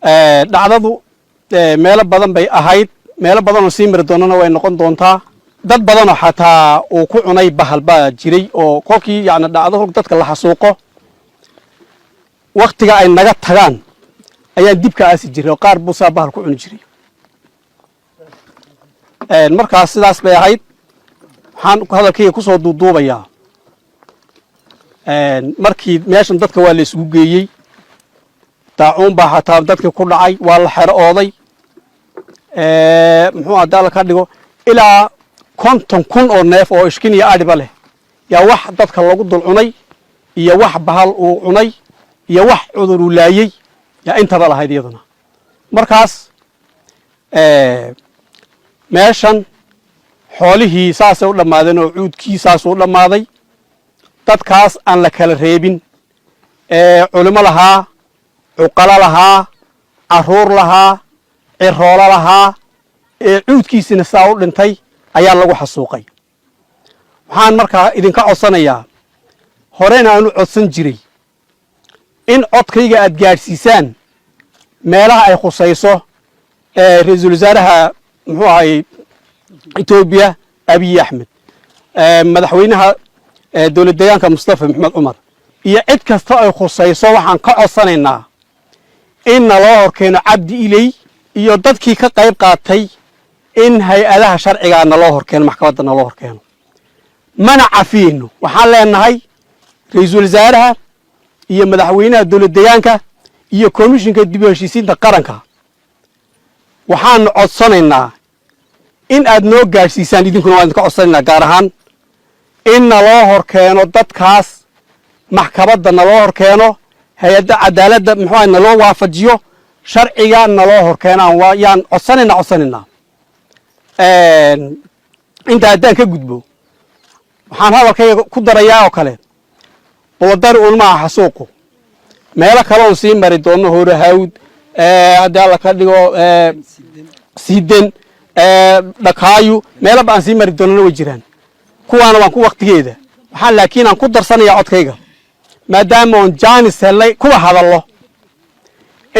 Dhacdadu meelo badan bay ahayd, meelo badan oo sii mari doonana way noqon doontaa. Dad badanoo xataa uu ku cunay bahal baa jiray, oo kolkii yani dhacdo dadka la xasuuqo, waktiga ay naga tagaan ayaan dib ka aasi jiray, oo qaar buu saa bahal ku cuni jiray. Markaas sidaas bay ahayd. Waxaan hadalkayga kusoo duuduubayaa, markii meeshan dadka waa la isugu geeyey, daacuun baa xataa dadkii ku dhacay, waa la xero ooday. Muxuu hadda Alla ka dhigo, ilaa 50,000 oo neef oo ishkin iyo adhiba leh yaa wax dadka lagu dul cunay, iyo wax bahal uu cunay, iyo wax cudur uu laayey yaa intaba lahayd iyaduna. Markaas meeshan xoolihii saasay u dhammaadeen, oo cuudkii saasuu u dhammaaday. Dadkaas aan la kala reebin ee culimo lahaa, cuqalo lahaa, carruur lahaa, ciroolo lahaa, ee cuudkiisina saa u dhintay ayaa lagu xasuuqay. Waxaan markaa idinka codsanayaa, horena aan u codsan jiray, in codkayga aad gaadhsiisaan meelaha ay khusayso ee ra-iisul wasaaraha, muxuu ahay, Etoobiya, Abiy Axmed, madaxweynaha dowlad deegaanka, Mustafa Maxamed Cumar, iyo cid kasta ay khusayso. Waxaan ka codsanaynaa in naloo horkeeno Cabdi Iley iyo dadkii ka qayb qaatay, in hay-adaha sharcigaa naloo horkeeno, maxkamadda naloo horkeeno. Mana cafiyeyno. Waxaan leenahay ra-iisul wasaaraha iyo madaxweynaha dowlad deegaanka iyo komishinka dib u heshiisiinta qaranka, waxaanu codsanaynaa in aad noo gaadhsiisaan, idinkuna waan idinka codsanaynaa gaar ahaan, in naloo horkeeno dadkaas, maxkamadda naloo horkeeno, hay-adda cadaaladda, muxuu, naloo waafajiyo sharciga, naloo horkeenaan waa yaan codsanaynaa. Inta haddaan ka gudbo, waxaan hadalkayga ku darayaa oo kale, Buladari uun maaha xasuuqu, meelo kale oon sii mari doono, Horahawd, haddii Alla ka dhigo, Siiden, Dhakaayu, meelo ba aan sii mari doonana way jiraan. Kuwaana waan ku waktigeeda. Waxaan laakiin aan ku darsanayaa codkayga, maadaama oon jaanis hellay kuwa hadallo,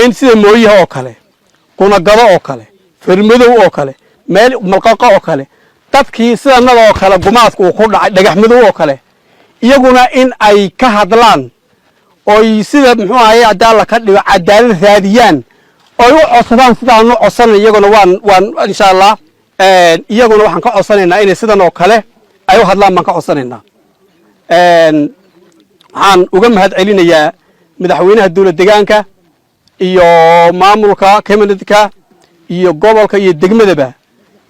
in sida Mooyaha oo kale, Gunagado oo kale, Fermadow oo kale, meel Malqaqo oo kale, dadkii sidanada oo kale gumaadka uu ku dhacay, Dhagax Madow oo kale, iyaguna in ay ka hadlaan oy sida, muxuu ahaye, haddii Alla ka dhigo, cadaalad raadiyaan, oy u codsadaan sidaanu codsanay. Iyaguna waan insha Allah, iyaguna waxaan ka codsanaynaa inay sidan oo kale ay u hadlaan baan ka codsanaynaa. Waxaan uga mahad celinayaa madaxweynaha dowlad degaanka iyo maamulka community-ka iyo gobolka iyo degmadaba,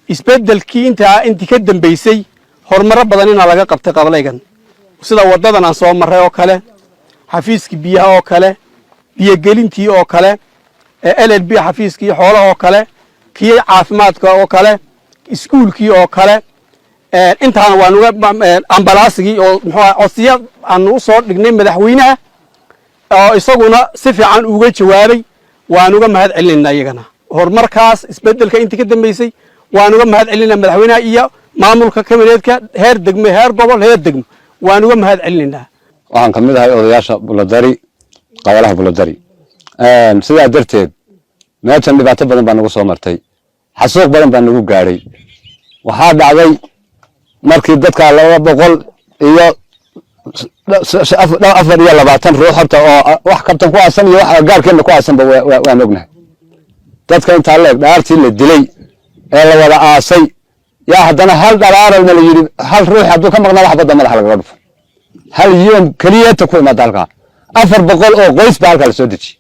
isbeddelkii intaa intii ka dambeysay horumaro badan inaa laga qabtay qabalaygan, sida waddadan aan soo marray oo kale, xafiiskii biyaha oo kale, biyogelintii oo kale, LLB, xafiiskii xoolaha oo kale, kii caafimaadka oo kale, iskuulkii oo kale. Intaana waan uga ambalaasigii oo muxuu codsiyo aanu u soo dhignay madaxweynaha, oo isaguna si fiican uga jawaabay. Waan uga mahad celinaynaa iyagana horumarkaas, isbeddelka intii ka dambeysay waan uga mahad celinaynaa madaxweynaha iyo maamulka kabineedka, heer degmo, heer gobol, heer degmo, waan uga mahad celinaynaa. Waxaan ka mid ahay odayaasha Buladari, qabalaha Buladari. Sidaa darteed meeshan dhibaato badan baa nagu soo martay, xasuuq badan baa nagu gaadhay. Waxaa dhacday markii dadka 224 ruux horta oo wax kabtan ku aasan iyo wax gaarkeenna ku aasanba waan ognahay. Dadka intaa leeg dhaartii la dilay ee la wada aasay, yaa haddana hal dhalaaralna la yidhi hal ruux hadduu ka maqnaa wax badda madaxa lagaga dhufo. Hal yoom keliyata ku imaada halkaa 400 oo qoys baa halkaa la soo dejiyey.